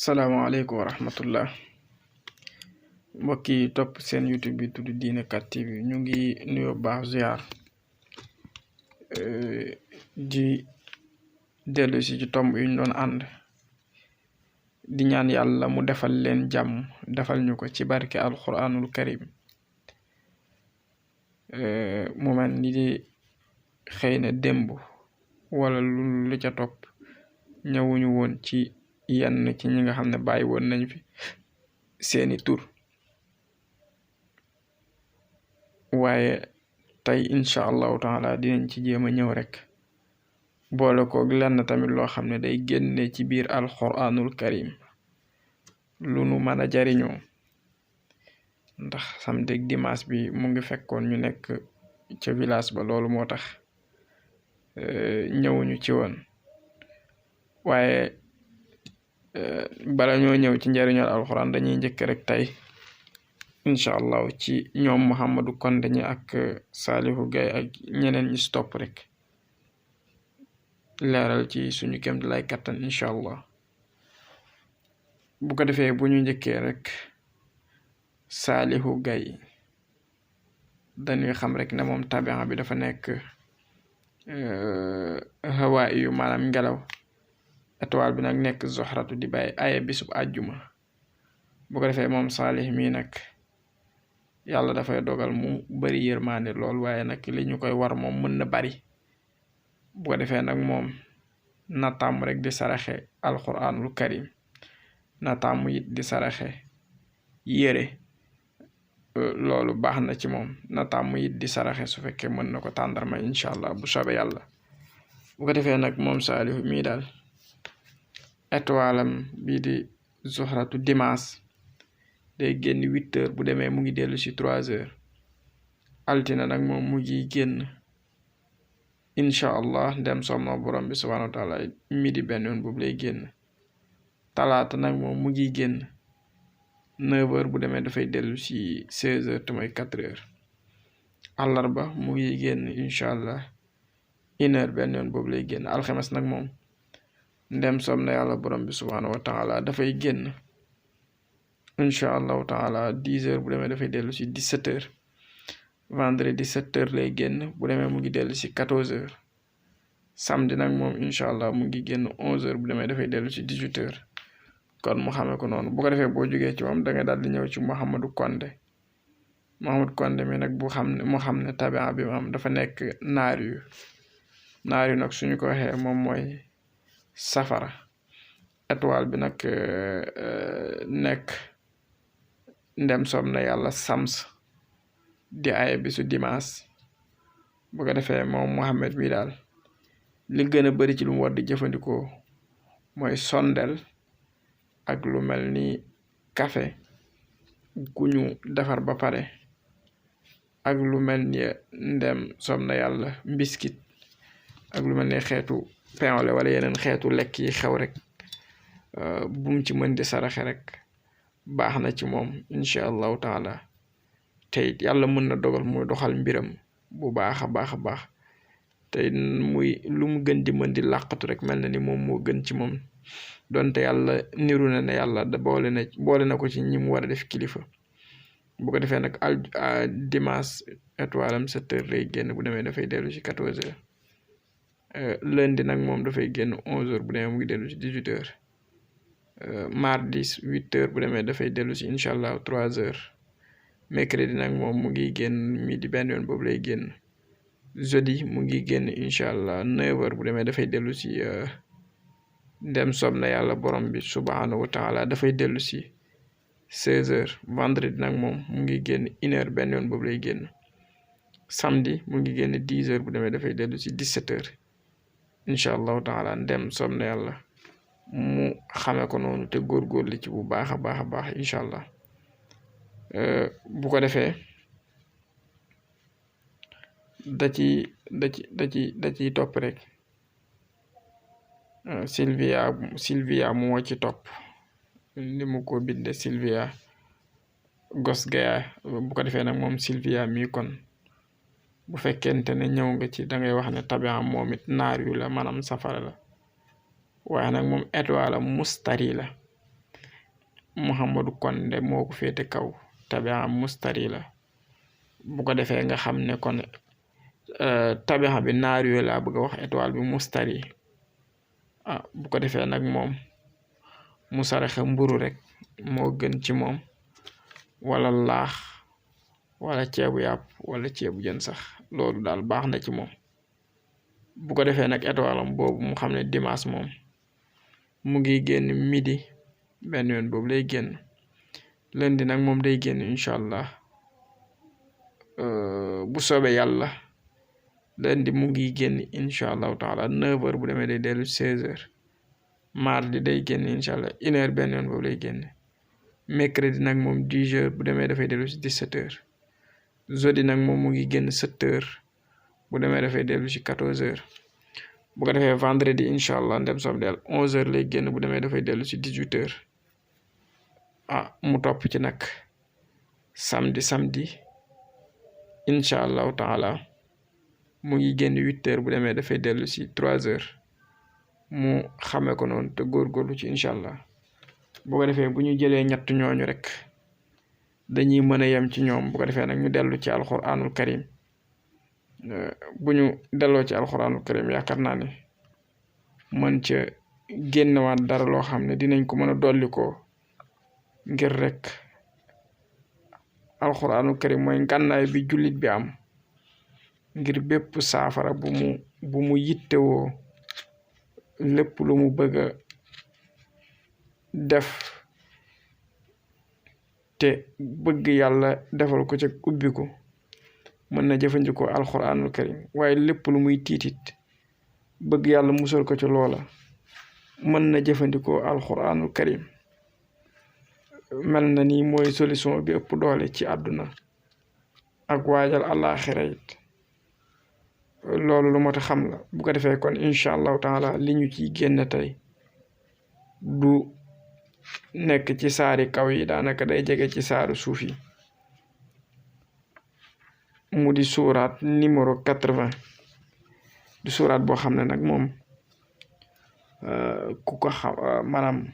salaamaaleykum wa rahmatullah mbokk yi topp seen YouTube bi tudd Diine 4 TV ñu ngi nuyoo baax ziar di dellu si ci tomb yu ñu doon ànd di ñaan yàlla mu defal leen jàmm defal ñu ko ci barke alquranul karim mu mel ni di xëy na démb wala lu ca topp ñëwuñu woon ci yenn ci ñi nga xam ne bàyyi woon nañ fi seeni tur waaye tey incha allahu taala dinañ ci jéem a ñëw rek boole koog lenn tamit loo xam ne day génne ci biir alquranul karim lu nu mën a jariñoo ndax samedi ak dimanche bi mu ngi fekkoon ñu nekk ca village ba loolu moo tax ñëwuñu ci woon waaye bala ñoo ñëw ci njariñal alxuraan dañuy njëkk rek tey incha allah ci ñoom Mouhamadou Konde ñi ak Salihu Gaye ak ñeneen ñi stop rek leeral ci suñu kem di lay kattan incha allah bu ko defee bu ñu njëkkee rek Salihu Gaye dañuy xam rek ne moom tabian bi dafa nekk hawaa yu maanaam ngelaw étoile bi nag nekk zoxratu di bàyyi aye bisub àjjuma bu ko defee moom Salih mii nag yàlla dafay dogal mu bari yërmaande lool waaye nag li ñu koy war moom mën na bari bu ko defee nag moom na tàmm rek di saraxe alquranul karim na tàmm it di saraxe yére loolu baax na ci moom na tàmm it di saraxe su fekkee mën na ko tàndarma incha allah bu soobee yàlla bu ko defee nag moom Salih mii daal étoile am bii di zoxratu dimanche day génn 8 heures bu demee mu ngi dellu si 3 heures altina nag moom mu ngi génn incha allah dem som na borom bi subhanahu wa taala midi benn yoon boobu lay génn talaata nag moom mu ngi génn 9 heures bu demee dafay dellu si 16 heures te mooy 4 heures àllarba mu ngi génn incha allah 1 heure benn yoon boobu lay génn alxames nag moom ndem som na yàlla borom bi subhanahu wa taala dafay génn incha allahu taala 10 heures bu demee dafay dellu si 17 heures vendredi 7 heures lay génn bu demee mu ngi dellu si 14 heures samedi nag moom incha allah mu ngi génn 11 heures bu demee dafay dellu si 18 heures kon mu xamee ko noonu bu ko defee boo jógee ci moom da nga daal di ñëw ci Mouhamadou Konde mi nag mu xam ne tabian bi mu am dafa nekk naar yu nag suñu ko waxee moom mooy safara étoile bi nag nekk ndem som na yàlla sams di aye bisu dimanche bu ko defee moom Mohamed bi daal li gën a bari ci lu mu war di jëfandikoo mooy sondel ak lu mel ni café gu ñu defar ba pare ak lu mel ni ndem som na yàlla mbiskit ak lu mel ni xeetu pain au lait wala yeneen xeetu lekk yi xew rek bum ci mën di saraxe rek baax na ci moom incha allahu taala te it yàlla mën na dogal muy doxal mbiram bu baax a baax te muy lu mu gën di mën di làqatu rek mel na ni moom moo gën ci moom donte yàlla niru na ne yàlla da boole na ko ci ñi mu war a def kilifa bu ko defee nag dimanche étoile am 7 heures lay génn bu demee dafay dellu si 14 heures lundi nag moom dafay génn 11 heures bu demee mu ngi dellu si 18 heures mardi 8 heures bu demee dafay dellu si incha allah 3 heures mercredi nag moom mu ngi génn midi benn yoon boobu lay génn jeudi mu ngi génn incha allah 9 heures bu demee dafay dellu si ndem sob na yàlla borom bi subhanahu wa taala dafay dellu si 16 heures vendredi nag moom mu ngi génn 1 heure benn yoon boobu lay génn samedi mu ngi génn 10 heures bu demee dafay dellu si 17 heures incha allahu taala ndem sob na yàlla mu xamee ko noonu te góorgóorlu ci bu baax a baax incha allah bu ko defee da ciy topp rek Sylvia moo ci topp li mu ko binde Sylvia gos gaya bu ko defee nag moom Sylvia mi kon bu fekkente ne ñëw nga ci da ngay wax ne tabian moom it naar yu la maanaam safara la waaye nag moom étoile mustari la Muhammadu Konde moo ko féete kaw tabixa mustari la bu ko defee nga xam ne kon tabixa bi naar yooyu laa bëgg a wax étoile bi mustari bu ko defee nag moom mu saraxe mburu rek moo gën ci moom wala laax wala ceebu yàpp wala ceebu jën sax loolu daal baax na ci moom bu ko defee nag étoile am boobu mu xam ne dimanche moom mu ngi génn midi benn yoon boobu lay génn lundi nag moom day génn incha allah bu soobee yàlla lundi mu ngi génn incha allahu taala 9h bu demee day dellu 16h mardi day génn incha allah 1h benn yoon boobu lay génn mercredi nag moom 10h bu demee dafay dellu si 17h jeudi nag moom mu ngi génn 7h bu demee dafay dellu si 14h bu ko defee vendredi incha allah ndem soob del 11h lay génn bu demee dafay dellu si 18h mu topp ci nag samedi incha allahu taala mu ngi génn 8h bu demee dafay dellu si 3h mu xamee ko noonu te góorgóorlu ci incha allah bu ko defee bu ñu jëlee ñett ñooñu rek dañuy mën a yem ci ñoom bu ko defee nag ñu dellu ci alquranul karim bu ñu delloo ci alquranul karim yaakaar naa ne mën ca génnewaat dara loo xam ne dinañ ko mën a dolli ko ngir rek alquranul karim mooy ngànnaay bi jullit bi am ngir bépp saafara bu mu yittewoo lépp lu mu bëgg a def te bëgg yàlla defal ko ca ubbiku mën na jëfandikoo alquranul karim waaye lépp lu muy tiitit bëgg yàlla musal ko ci loola mën na jëfandikoo alquranul karim mel na ni mooy solution bi ëpp doole ci àdduna ak waajal àllaaxira it loolu lu mot a xam la bu ko defee kon incha allahu taala li ñu ciy génn tey du nekk ci saari kaw yi daanaka day jege ci saaru suuf yi mu di suuraat numéro 80 di suuraat boo xam ne nag moom ku ko xam maanaam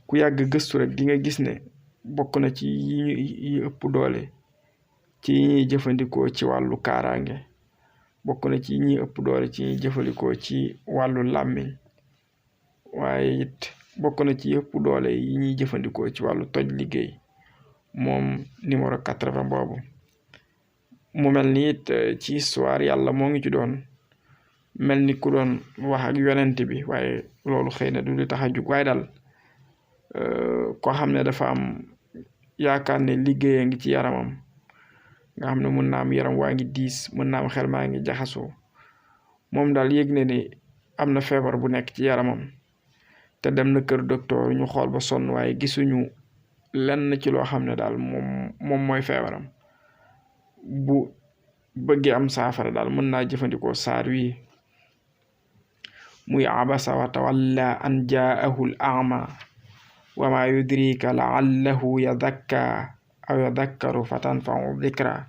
ku yàgg gëstu rek di nga gis ne bokk na ci yi ëpp doole ci ñuy jëfandikoo ci wàllu kaaraange bokk na ci ñi ëpp doole ci ñuy jëfandikoo ci wàllu làmmiñ waaye it bokk na ci ëpp doole yi ñuy jëfandikoo ci wàllu toj liggéey moom numéro 80 boobu mu mel ni it ci histoire yàlla moo ngi ci doon mel ni ku doon wax ak yonent bi waaye loolu xëy na du li tax a jug waaye daal koo xam ne dafa am yaakaar ne liggéey a ngi ci yaramam nga xam ne mën naa am yaram waa ngi diis mën naa am xel maa ngi jaxasoo moom daal yëg ne ni am na feebar bu nekk ci yaramam te dem na kër docteur ñu xool ba sonn waaye gisuñu lenn ci loo xam ne daal moom mooy feebaram bu bëggee am saafara daal mën naa jëfandikoo saar wi muy abasa wa tawalla an jaahu al a'ma wa ma yudrika la'allahu yadakka aw yadakkaru fa tanfa'u dhikra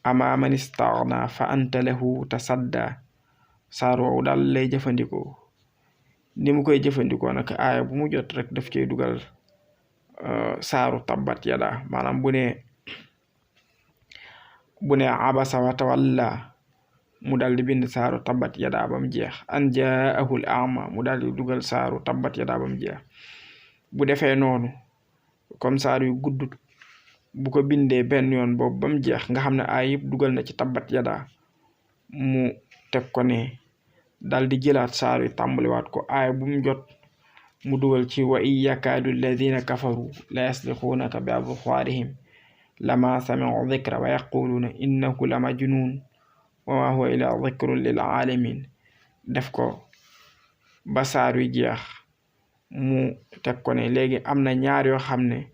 ama man istaghna fa anta lahu tasadda saar woowu daal lay jëfandikoo ni mu koy jëfandikoo nag aaya bu mu jot rek daf cey dugal saaru tabbat yada maanaam bu ne abasa wa tawalla mu dal di bind saaru tabbat yada bam jeex an jaahu al a'ma mu dal di dugal saaru tabbat yada bam jeex bu defee noonu comme saar yu gudd bu ko bindee benn yoon boobu bam jeex nga xam ne aay yëpp dugal na ci tabbat yada mu teg ko ne dal di jëlaat saar yu tàmbaliwaat ko aay bu mu jot mu dugal ci wa in yakaadu alladina kafaru la yasliquunaka bi absaarihim lama sami'u dhikra wa yaquluuna innahu la majnun wa ma huwa illa dhikrun lil alamin def ko ba saar wi jeex mu teg ko ne léegi am na ñaar yoo xam ne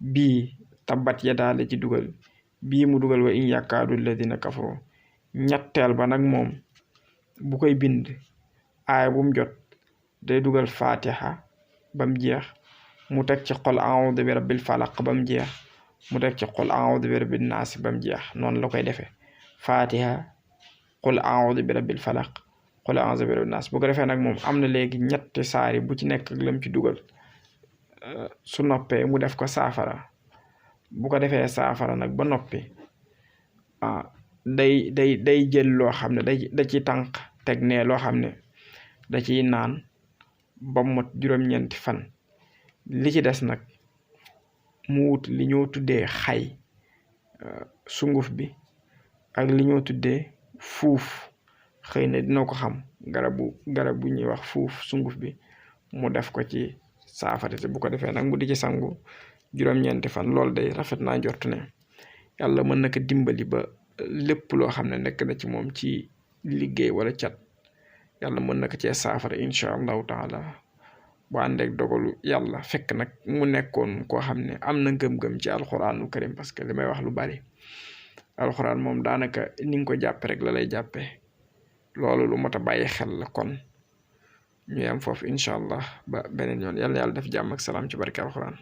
bii tabbat yadaa la ci dugal bii mu dugal wa in yakaadu alladina kafaru ñetteel ba nag moom bu koy bind aaya bu mu jot day dugal fatiha bam jeex mu teg ci qul a'udhu bi rabbil falaq bam jeex mu teg ci qul a'udhu bi rabbin nas bam jeex noonu la koy defee fatiha qul a'udhu bi rabbil falaq qul a'udhu bi rabbin nas bu ko defee nag moom am na léegi ñetti saari bu ci nekk ak lam ci dugal su noppee mu def ko saafara bu ko defee saafara nag ba noppi day jël loo xam ne da ci tànk teg ne loo xam ne da ciy naan ba mot juróom-ñeenti fan li ci des nag mu wut li ñoo tuddee xay sunguf bi ak li ñoo tuddee fuuf xëy na dina ko xam garab bu ñuy wax fuuf sunguf bi mu def ko ci saafara te bu ko defee nag mu di ci sangu juróom-ñeenti fan loolu day rafet naa jort ne yàlla mën na ko dimbali ba lépp loo xam ne nekk na ci moom ci liggéey wala cat yàlla mën na ko cee saafara incha allahu taala bu àndeek dogalu yàlla fekk nag mu nekkoon koo xam ne am na ngëm-ngëm ci alxuraanul karim parce que li may wax lu bari alxuraan moom daanaka ni nga ko jàppe rek la lay jàppee loolu lu mot a bàyyi xel la kon ñu yam foofu incha allah ba beneen yoon yàlla def jàmm ak salaam ci barke alxuraan